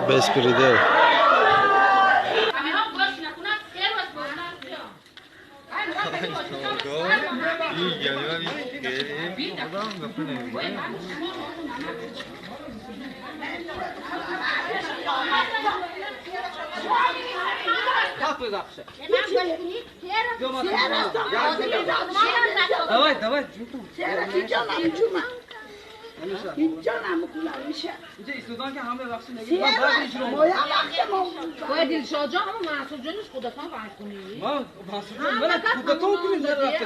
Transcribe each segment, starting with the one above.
Беспредел. Давай, давай. باید دلشاد جان همون منصور جانش خودتان باید کنی. ما منصور جان من خودتان کنیم در رفته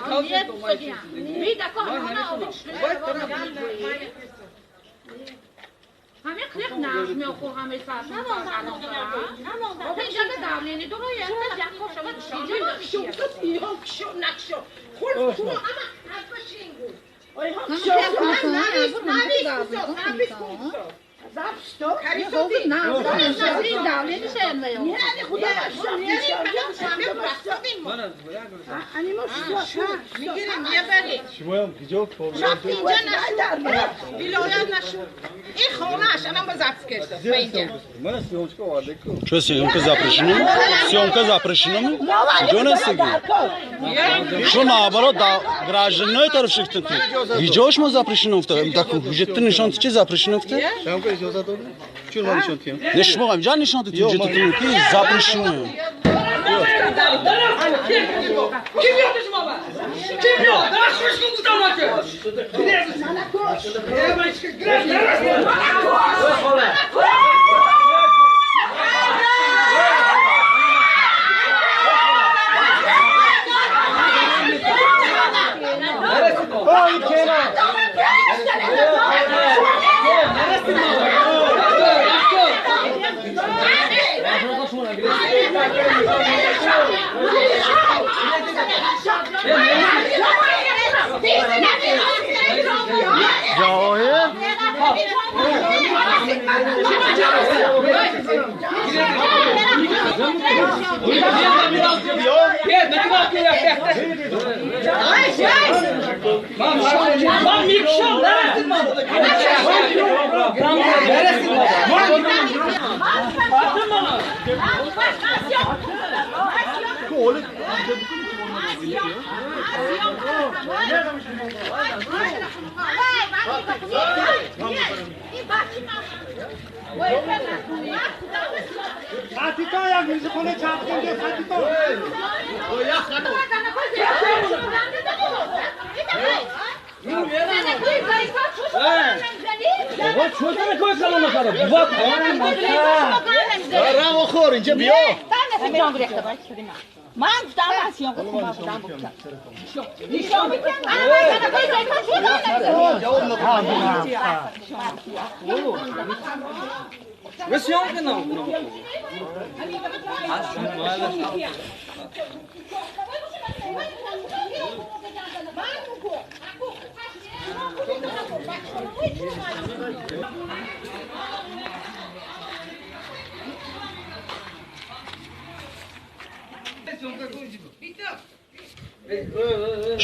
همه قلق نرم میخور همه سرشون آخه اینجا دولینی دو رای Что, съемка запрещена? Съемка запрещена? Что наоборот, да, гражданин тарфшихтен. Видео шмо запрещено в так ҳуҷҷати нишон чи запрещено в Не шмо ҳамҷа нишон дид ҳуҷҷататон ки запрещено.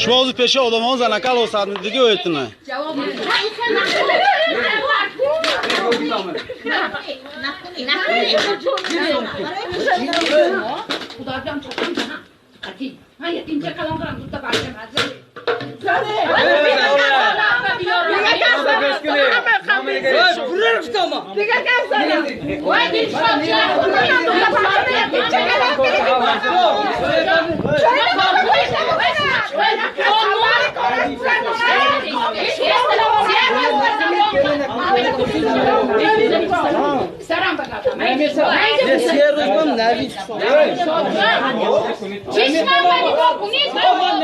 Шумо ҳозир пеши одамон занакал осаддиги оятина. سرم بگردم. نه سه روز من نوید. چشمم به نگاه کنید. سه روز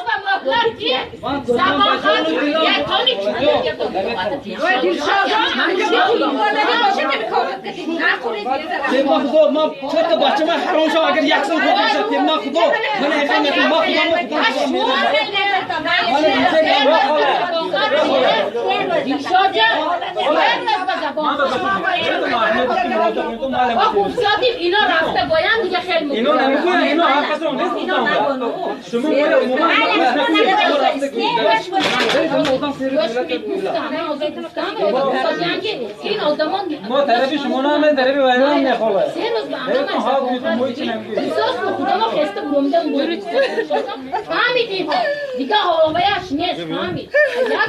به مهلت زبان خط یک تانی چون خدا من چهار تا بچه من حرام شد اگر یک سال خود بشه من خدا من حقیقت من خدا اینا رفته باید دیگه خیلی مهم. اینا نمیگن اینا هر کس رو نیست. شما ما طرفی شما نه طرفی وایران نخوله.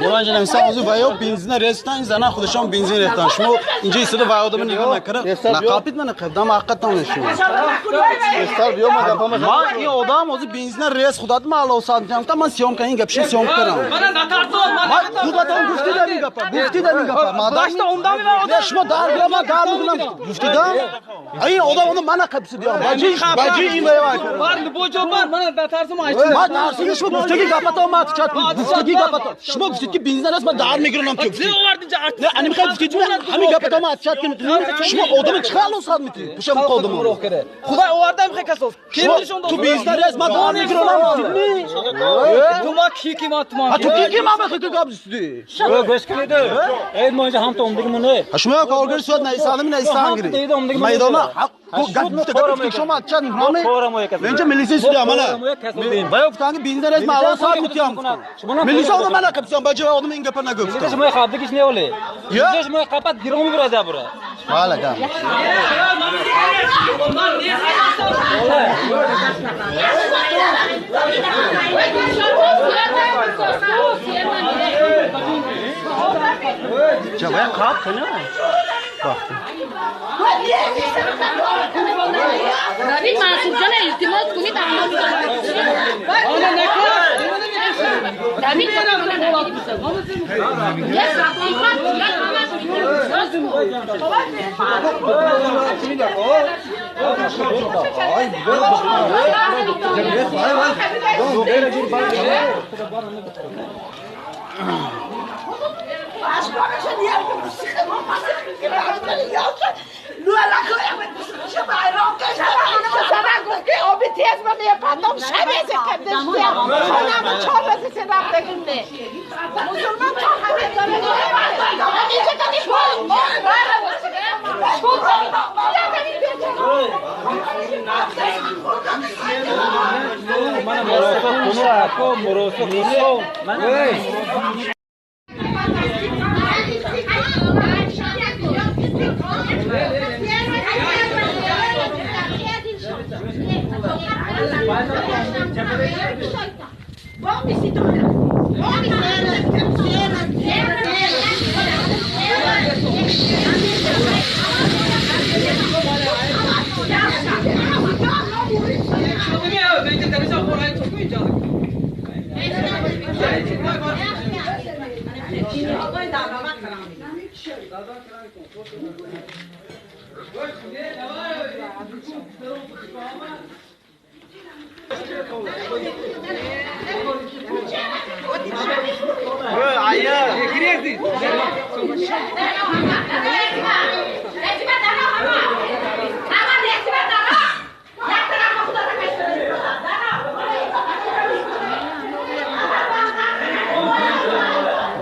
من جناب سازو وایو بنزین رستان زنا خودشان بنزین ریختن شما اینجا ایستاده وایو آدم نگاه نکرد نقاپید من قدم حقیقتا نشون ما این آدم از بنزین رس خودت ما الله سانتم من سیام کردم این گپش سیام کردم من خودتون گفتی در این گپ گفتی در این گپ ما داشت عمدم شما در ما در میگم گفتیدم این آدم اون من قبض دیام باجی باجی این وایو بار بوجو بار من ترسم ما ترسیدم شما گفتگی گپتا ما چت گفتگی گپتا شما گفتید که بنزین است من در میگیرم که نه انا میخوام گفتید همین گپتا ما چت کنید شما آدم چقدر لوسات میتید پوشم قدم خدا آورده میخوای کسوس تو بنزین است من در میگیرم گفتید تو ما کی کی ما تو ما تو کی کی ما میخوای تو گپ زدی گوش کنید ای ما اینجا هم تو اومدیم شما کارگر سواد نه ایسادم نه ایسان میدان گفت شما چند نامه اینجا ملیسی سویا مالا باید گفتن بنزین از مالا صاحب میتیم ملیسی اون مالا قبضم باجه آدم این گپ نگفت شما خابدگیش نه ولی اینجا شما قپات گیرم میبره زبره والا گام چه باید قاب کنه ببین منصور جان التماس کنید اما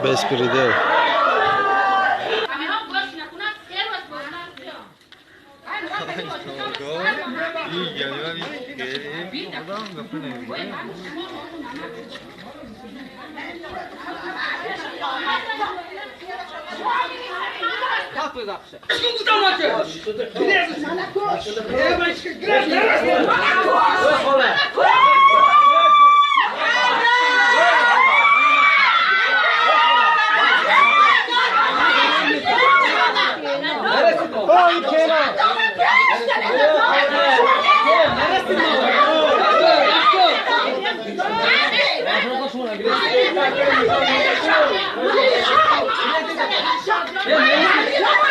Беспредел. Yeah.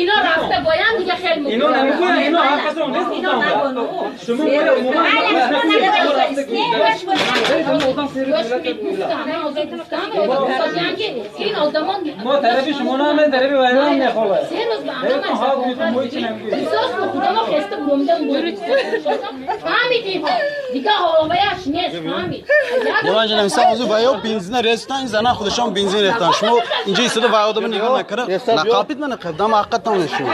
اینا رفته باید دیگه خیلی اینا نمیگوین اینا حرفشون نیست شما ما طرفی شما نه طرفی وایران نه خاله سه روز به خدا ما خسته بودم فهمیدی دیگه حالش نیست فهمید. من جناب سازو وایو بنزین رستان زنا خودشان بنزین ریختن شما اینجا ایستاده وایو دم نگاه نکرد نقابید من قدم حقیقتا نشون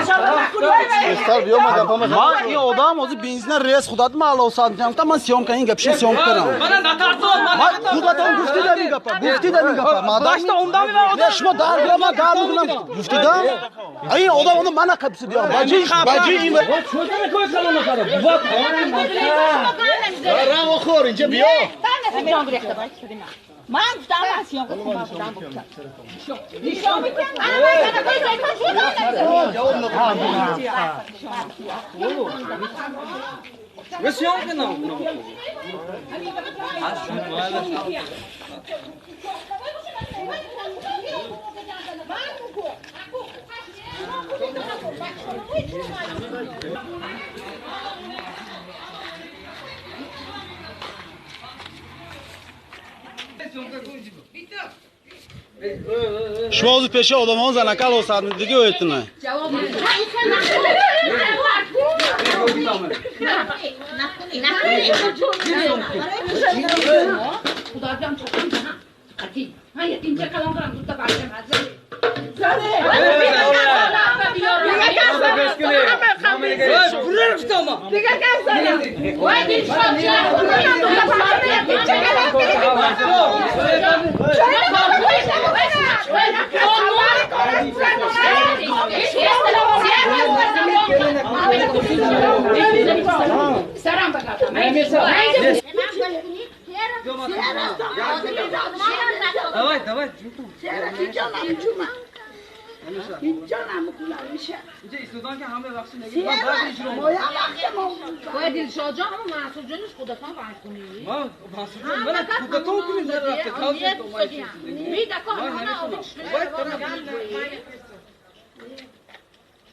ما این آدم از بنزین ریس خودت ما لوسان تا من سیام کنین گپش سیام کنم ما خودتون گفتی دارین گپا گفتی دارین گپا ما داشت عمدم نه شما در بیا ما در میکنم گفتی دارم این آدم اون من قبض دیام باجی باجی این چطور نکنی کلام نکره بابا رام خور اینجا بیا من گفتم از خودم گفتم شما از پیش آدمان زنکال و سعد دیگه اویتونه. Давай, давай. باید دلشاد جان همون منصور جانش خودتان باید کنی. ما منصور جان من خودتان کنیم در رفته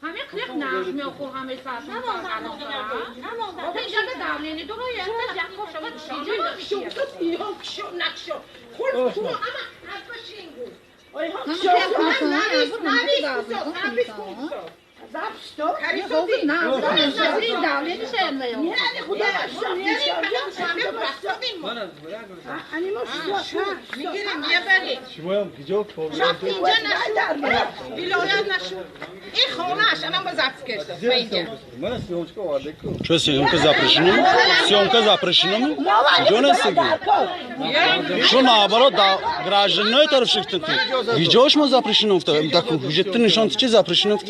همه قلق نقش میخور همه سر اینجا دولینی دو رو Что, съемка запрещена? Съемка запрещена? Что наоборот, да, гражданин tarafı Видео шмо запрещено в так hüccettin nişantıçı запрещено в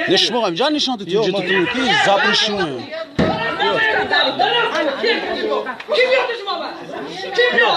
Не шмо амҷа нишонтити ҳуҷҷататон ки запрещено. Kim yo'q? Kim yo'q?